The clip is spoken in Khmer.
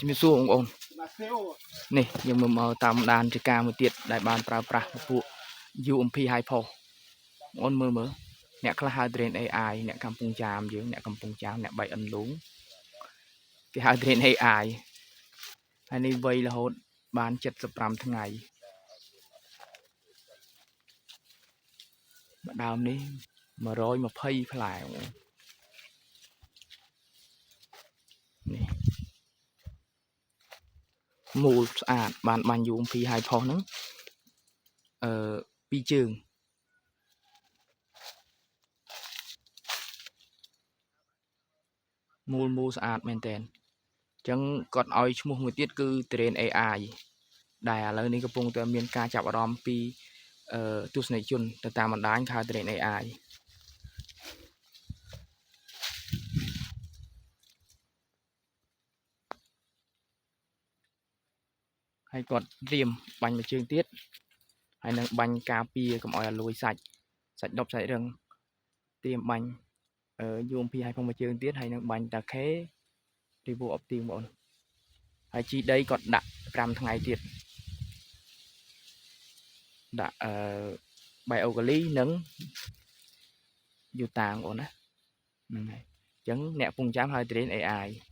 ជំរាបសួរបងប្អូននេះយើងមើលមកតាមដានជាការមួយទៀតដែលបានប្រើប្រាស់ពពួក UMP High Post បងប្អូនមើលមើលអ្នកខ្លះហៅ Train AI អ្នកកំពង់ចាមយើងអ្នកកំពង់ចាមអ្នកបៃអិនលូងគេហៅ Train AI ហើយនេះវ័យរហូតបាន75ថ្ងៃម្ដើមនេះ120ផ្លែបងប្អូននេះមូលស្អាតបានបាញ់ UMP High Post ហ្នឹងអឺពីរជើងមូលមូលស្អាតមែនតើអញ្ចឹងគាត់ឲ្យឈ្មោះមួយទៀតគឺ Train AI ដែលឥឡូវនេះកំពុងតែមានការចាប់អារម្មណ៍ពីអឺទស្សនិកជនទៅតាមបណ្ដាញខៅ Train AI ហើយគាត់ត្រៀមបាញ់មួយជើងទៀតហើយនឹងបាញ់ការពារកុំឲ្យអាលួយសាច់សាច់ដប់សាច់រឹងត្រៀមបាញ់អឺ UMP ឲ្យផងមួយជើងទៀតហើយនឹងបាញ់តាខេរីវូអបទីងបងប្អូនហើយជីដីគាត់ដាក់5ថ្ងៃទៀតដាក់អឺបៃអូកាលីនិងយូតាបងប្អូនណាហ្នឹងហើយអញ្ចឹងអ្នកពងចាំហើយ train AI។